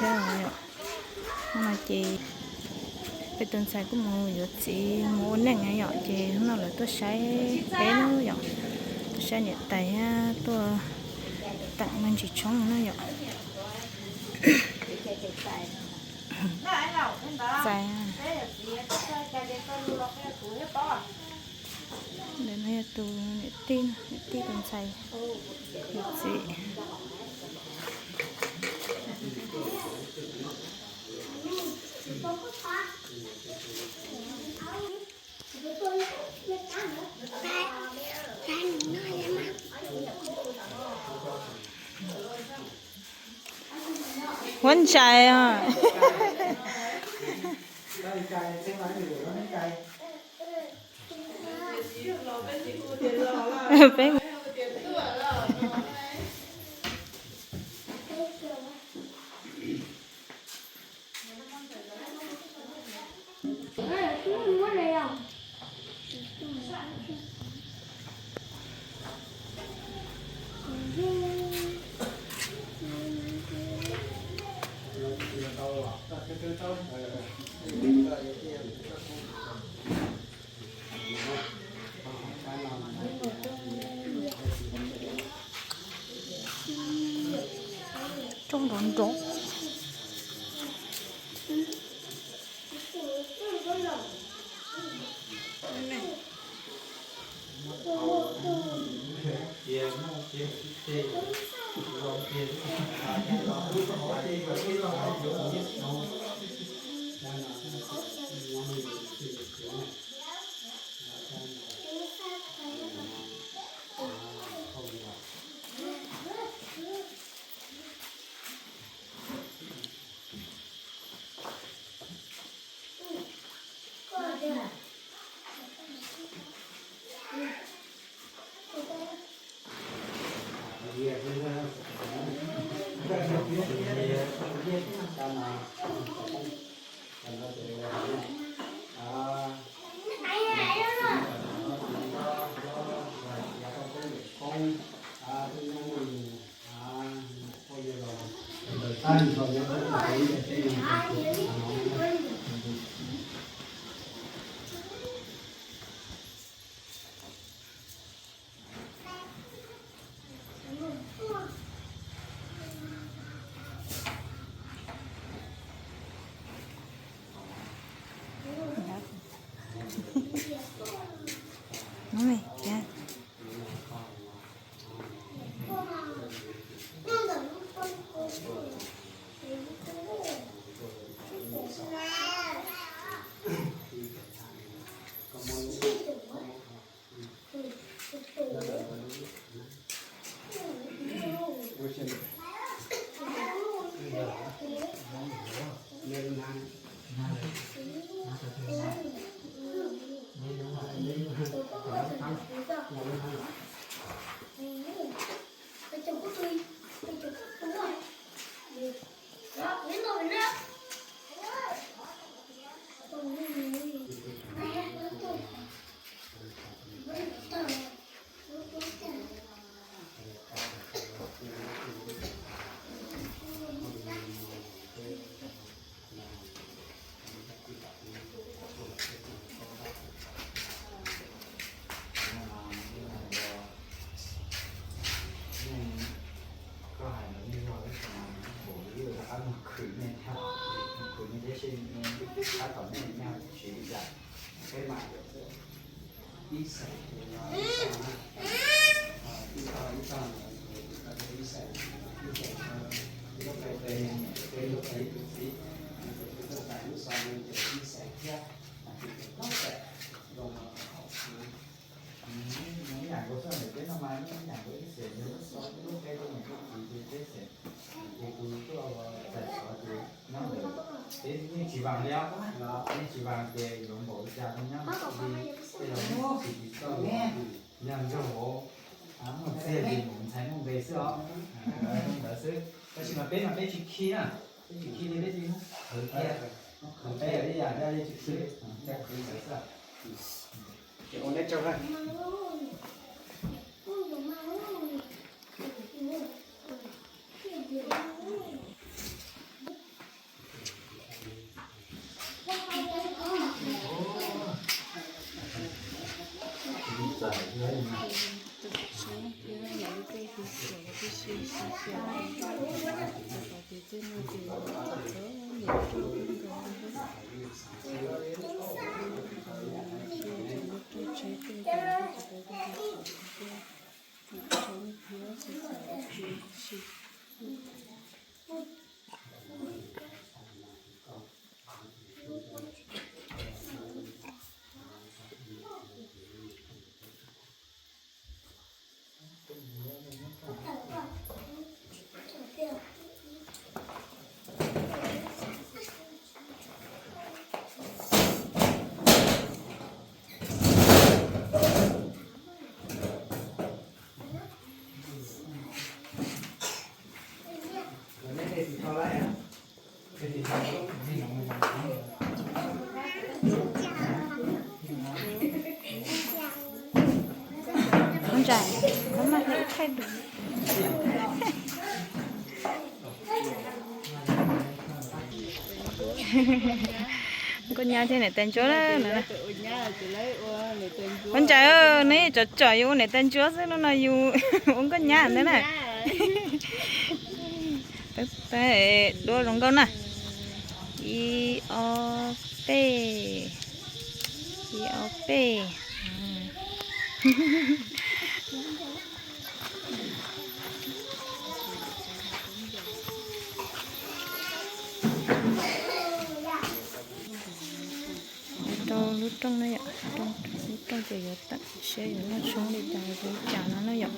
Yog, hnub no ces peb tus ntxhais kuj mus yuav txiv mus ua neej na yom, ces hnub no lawv tuaj saib peb na yom, tuaj saib niam tais, tuaj teem me ntsis tshoob na yom. Txais. Ntawm no yog tus niam tij, niam tij tus ntxhais, tus txiv. Huab ntshais os. Peb Roob nrov nrov. Koj hais ntawd yeej yog ib qho npaum li rov qab mus khwv nej thiab, mus khwv nej thiab seb nej tab tom nej nej siv li cas. Peb mas ib xeem, ib xeem na, ib tog ib tog, ib xeem, ib xeem, ib lub qe qe, ib lub qe ib tug txiv, tus txiv tuaj txais lub xov ces ib xeem thiab, ces plaub xeem, zoo no. Ib yam nkaus xwb, ntawm peb no mas ib yam nkaus, ib xeem yog lub xov, ib lub qe rau tus txiv ces peb xeem, ces tus tuaj txais xov ces nyob ntawm peb yeej tsis vaas li os, yeej tsis vaas ces yuav npaum li cas nyob li tej los yeej tsis tau li. Yog nrog vauv muaj txiag li mus ntxhais muaj npe xwb os. Ntawd xwb, tab sis mas peb mas peb tsis khi na, peb tsis khi li peb tsis muab khwv thiab, muab khwv peb ib yam thiab, peb tsis khi li, khwv ntawd xwb. Ces ua neb tsaug na. Ntsaim, koj mas ib thaij duab. Nkauj Nyab thiab niam tais Ntsuab na. Ua ntsaim, neb tsom tsom yus ua niam tais Ntsuab xwb, hnub no yus ua Nkauj Nyab ntawd na. Duab zoo nkauj na. Ib ob peb, ib ob peb. Rau lub rooj na yom, lub rooj ces yuav tawm siab yuav noj tshoob li cas li cas no na yom.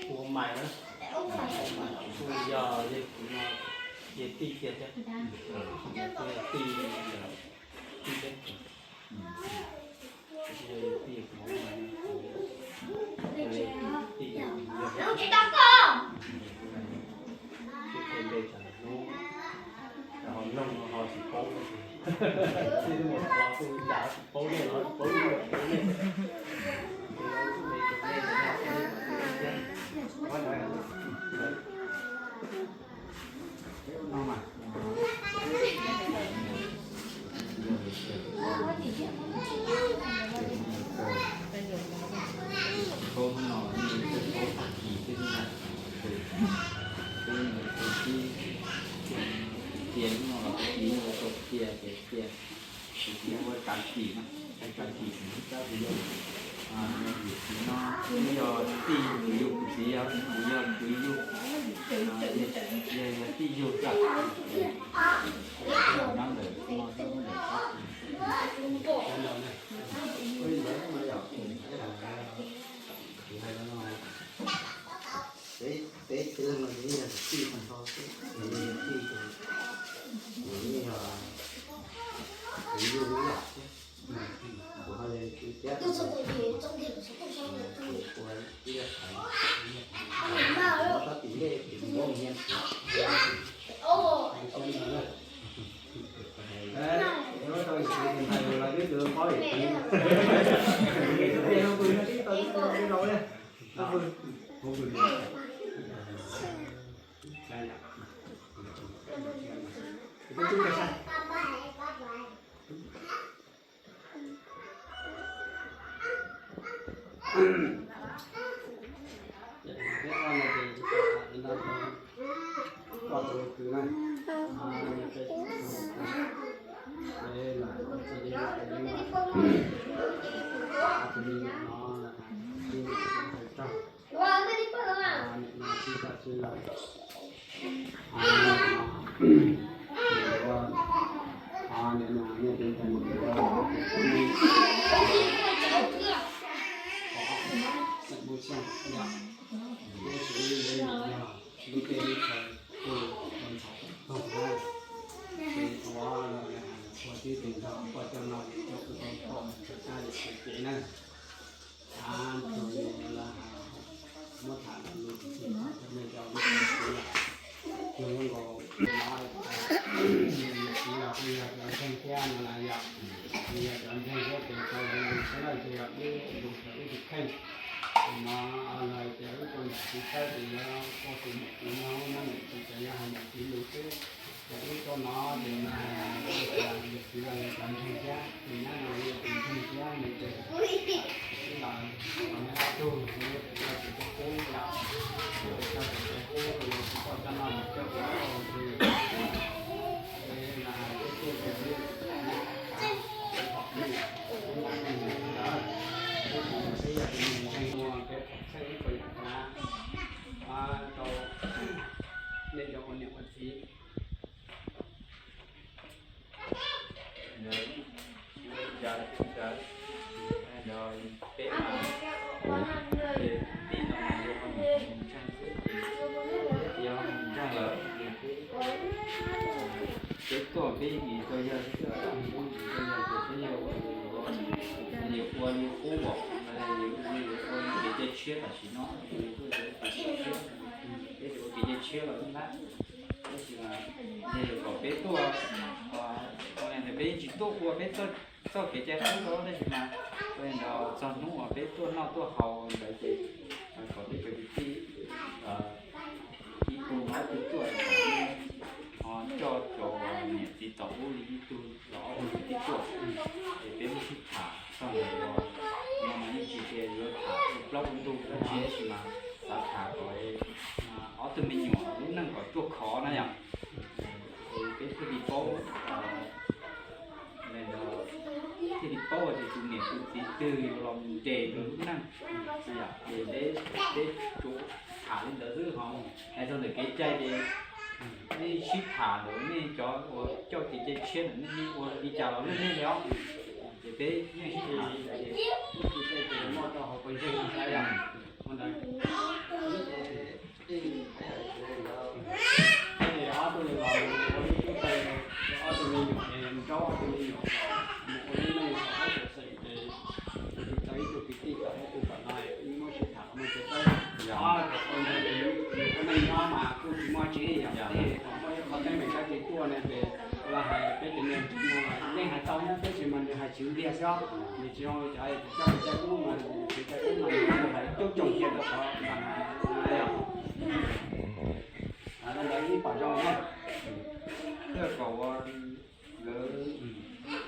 Kuv ua mais na, kuv yog yog kuv no, yog tij tiag thiab, tij, tij thiab. Kuv txiv ua kav kis no, kav kis kuv tsis tau kuv yug. Kuv no kuv yog tij, kuv yug kuv txiv, kuv yog kuv yug, yog tij yug tag. Nyob ntawm no, nyob ntawm no. Muab tham lus txij cov me cov me tub me nyuam, yog lub nkaus no, niam txiv los kuj yog cov ntseeg thiab no na yom, yog cov ntseeg thiab tes taw los yog xwb na, ces yog wb lus ces wb tus kheej no, los hais tias wb tus niam txiv tawb ces yog ua tus niam txiv no, muab niam txiv ces yog hais niam txiv lus xwb. Ces wb tuaj no ces mas niam txiv los yog cov ntseeg thiab, tus nyab no yog tus ntseeg thiab, nws ces wb los, los nyob ob tug, nws tsis tau tus cov qub yom, tsis tau tus cov qub, los tsis tau cov no mus coj ua ua ntej. Ces mas wb tuaj ces wb, wb pom wb, wb nyab ne ntawd, wb tus niam txiv yog tus ntseeg ua kev pom txhawb wb puas yog na, rau nej cov ua niam ua txiv. Peb mas, peb tib no mas yog ntseeg xwb ces yog ntseeg lawm ces peb, peb tuaj peb yeej tsis tau yawg xwb, peb yeej tsis tau yawg ces peb yawg ua li qub npaum, ua li kev cai tshiab tam sim no, peb tsis ua kev cai tshiab los ntag. Tab sis mas yog kom peb tuaj, ua li ntawd peb yeej tsis tuaj ua peb txoj kev cai qub rau, tab sis mas ua li ntawd txog hnub uas peb tuaj noj tuaj haus ntawd ces kom peb cov kwv tij ib tug los ob tug tuaj, ho coj cov niam txiv tom ub li ib tug los ob tug kwv tij tuaj, es peb muab sib tham txog ntawm no mas yeej tsis tias yuav tham ua plaub ua ntug dab tsi, tab sis mas xav tham kom ob tug me nyuam lub neej kom ruaj khov na yom. Es peb thiaj li paub, thiaj li paub tias tus niam tus txiv twg yuav los mus nres rau lub neej. Ces peb, peb tsuas tham li ntawd xwb ho, hais txog ntawm kev cai ces nej sib tham ntawm nej cov uas coj kev cai tshiab ntawm nej ua li cas los nej li os. Ces peb yeej sib tham li ntawd ces, ces muaj rau hauv pawg ntseeg saib yom. Ua ntawd, ob tug los ua lub tub rau ob tug me nyuam, nraub ob tug me nyuam mus ua lub neej saum huab saum xeem ces, tus tau ib tug kwv tij tau ib tug pam no, wb muab sib tham muaj tsev tau, ob tug ua ntawd ces yus ua neej nyob mas kuj tsis muaj tseeb yom, tej thaum muaj ib qho teeb meem dab tsi tuaj ne ces los hais peb cov niag ntseeg no los yeej hais tau nyob, tab sis mas nws hais tsis ntiag xwb, nws tsis zoo li cov coj kev cai qub mas, kev cai qub mas nws hais coob coob kiag rau qhov mas, ntawd ib pom zoo na. Thiaj kom ua lawv,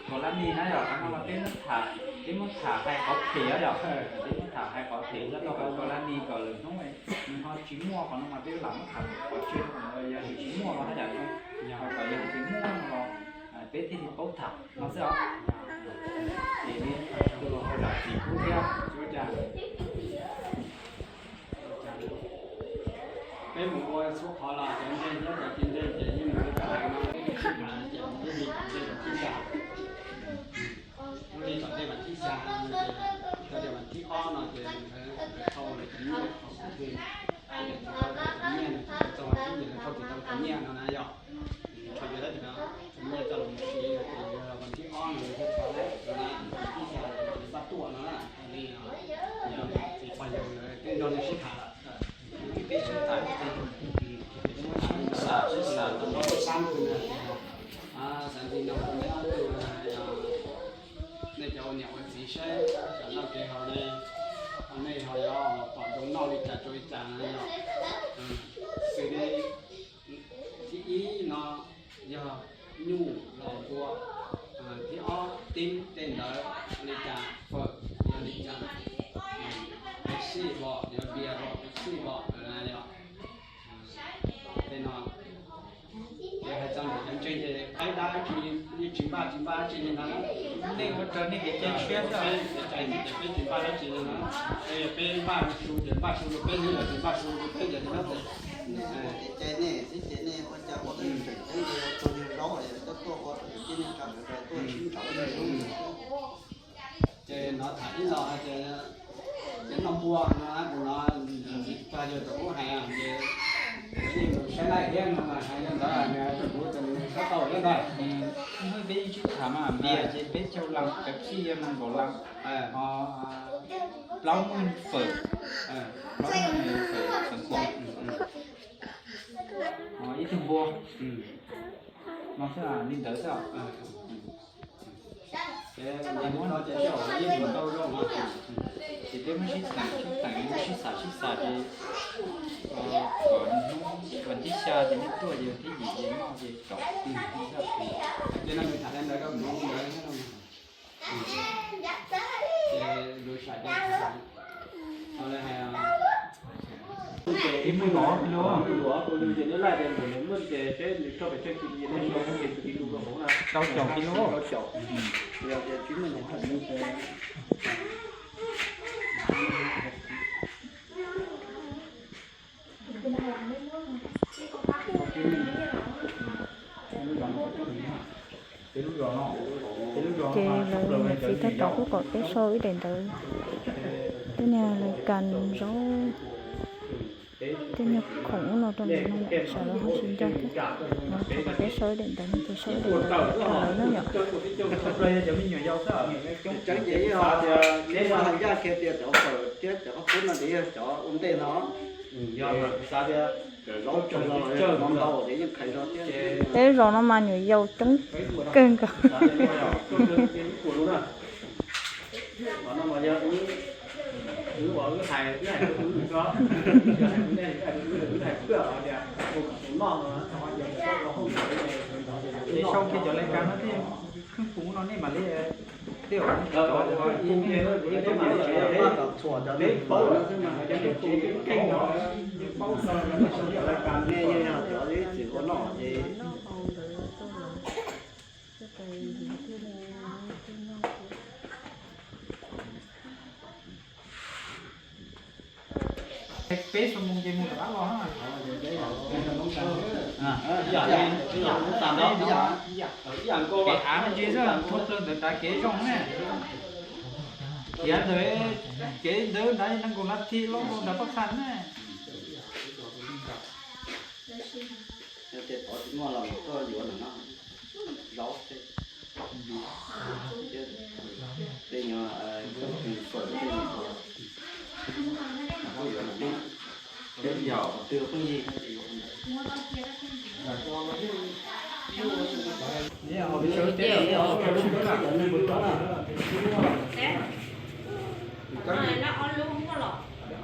Kaus Laj Nis na yom, qhov no mas peb muab tham, peb muab tham hais qhov phem yom, peb muab tham hais qhov phem txog rau Kaus Laj Nis kom lwm hnub nws ho tsis muaj qhov no mas peb lam muab tham qhov tseg rau yog nws tsis muaj los na yom, ho kom yog nws tsis muaj no los peb thiaj li paub tham no xwb os. Ces li tus los ho zam txim pub thiab. Peb mus ua txhua qhov los cov ntseeg thiab cov tsis ntseeg ces yeej mus ua tau no, ces yeej li tom ntej vas thib xya. Lub li tom ntej vas thib xya, tom ntej vas thib ob no ces nkawd thauj lawv cov nyiaj qhov qub twg, cov nyiaj no ces txog vas thib ces lawv thauj tsis tau cov nyiaj no na yom. Tsis yog tab sis no cov nyiaj txoj los mus siv ces yog vas thib ob no lawv thiaj thauj na, vas thib xya lawv pab tuaj no na, li no. Nrog nej sib tham, peb sib tham, sib tham, sib tham, sib tham, xav ntxiv no, nej cov ua niam ua txiv saib, cov noj kev haus ne, nej ho yuav pom zoo noj li cas tsuas li cas no yog. Xws li thib ib no yog nyuj los npua, thib ob tib tej ntawd li cas, fawm yog li cas, Pepsi los yog beer los, Pepsi los yog. Tej no ces hais txog ntawm cov ntseeg ces qaib dab tsis, yeej tsis npaj tsis npaj tsis li ntawd. Nej ua raws nej kev cai tshiab xwb. Peb kev cai ces peb tsis npaj dab tsi li ntawd. Peb npaj su ces npaj su rau peb, yog tsis npaj su rau peb ces li ntawd. Kev cai nej xwb ces nej ua cas ua tau tseem ceeb li, tus yawg zaub es tuaj ua tau tib neeg tsa ntawd tuaj sib ntsauv li. Ces no tham ib los hais tias cov noj npua no, kuv no txiv pog yawg thaum ub hais ces kuv yeej mus saib laij thiab no mas hais li ntawd nws hais rau kuv tias nws sab tau thiab ntag. Peb yeej sib tham mas npias ces peb caug lees, Pepsi yog nees nkaum lees, plaub muaj fawm, plaub muaj fawm, ib tug npua no xwb, li ntawd xwb. Ces peb muab sib teem sib teem, muab sib xam sib xam ces kom hnub vas thib xya ces nej tuaj ces thib yim ces noj ces rov. Ces no nws tham li ntawd rau mus ntawd. Ces lus sam ces ib muaj nov lus, ces nyob laj ces mus muaj ces peb nws tso pes tsawg kis ces nws tso pes tsawg kis lus rau hauv na. Rau caum kis lus, rau caum. Yog tias tsis muaj nov. Ces lawv niam txiv tab tom kuj kom peb sau ib daim ntawv, tej niag lawv kas zaub, tej niag khoom ub no rau ntawm no yom, sawv daws ho tsis nco thiab. Rau qhov peb sau ib daim ntawv no ces sau ib daim ntawv rau lawv na yom. Tseeb ces yog tias neb mas ncaj kiag tias cov fawm thiab cov qhob pub no ces yog cov ua ntej no. Yog xav tias zaub tseem los ntau ces yeej qhais zog thiab. Peb zaum no mas nyuam yaus coob kawg nkaus. Sau kiag cov lais kas no thiab, kheej puv no nej mam li. Peb xuab moos ces mus rov qab los na. Kev av me ntsis xwb, thoob plaws ntawd nrad kev zoo ne. Kev ntawd, kev ntawd nrad nees nkaum nas this los nkaus nrad paj khas ne. Tej tod tsis muaj los tuaj yuav no, zaub xwb. Tej nyuag kheej fawm tej no, tuaj yuav no, peb yog twg phooj ywg no ces yuav.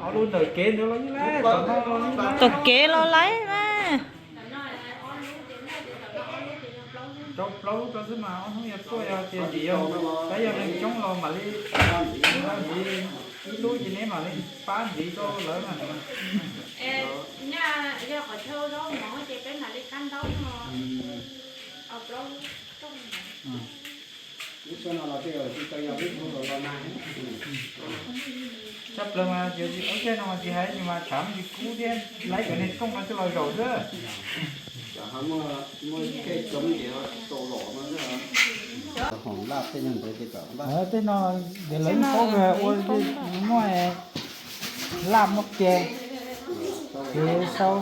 Ob lub ntawm kev ntawd los yeej laib, tom kev los laib mas. Rau plaub lub rau xwb mas ob hnub yog tuaj yog tias yog, tab yog neeg coob los mam li, ib lub ces neb mam li pab ntxiv rau lawv mas. Yog qhov chaw zaub mov ces peb mam li qab ntaub no. Lub tsheb no los tej zaum tsis tau yog lub tsheb los mas. Tshaj plaws mas ua ntej no mas tsis hais mas tshav me ntsis kub thiab, laib cov niag rooj no coj los zaum xwb. Muaj tej coob ces tau los no. Hoom laj tej neeg ntawd ces kom tej no, ces lawv paub ua muaj laj muaj ke, ces sau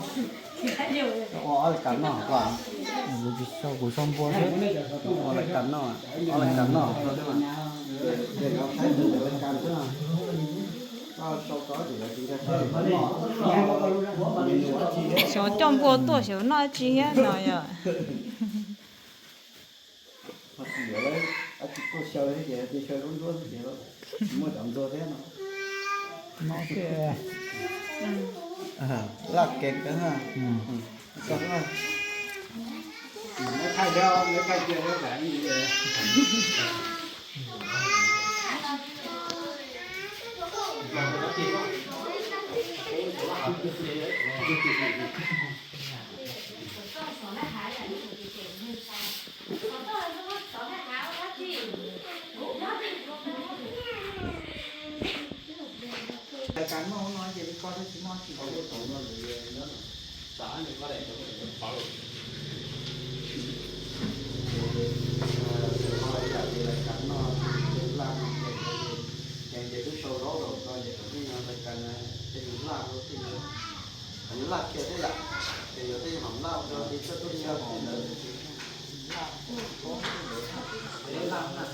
ua ob lais kas noj ko. Kuv tsis sau, kuv sau npua xwb. Ua lais kas noj, ob lais kas noj. Ces koj saib ntawm lais kas xwb no, koj sau tau ces lawv tsis Xyov coj npua tuaj xyov noj dab tsi thiab no yog. Laj kev. Lais kas noj no ces li koj twb tsis noj tsis tau. Lais kas noj, laj no ces, ces twb sau zaub rau koj ces lais kas, tej yus laj, yus laj kiag tej yam, ces yog tej yus mam laj rau li koj tuaj li yog ntawd.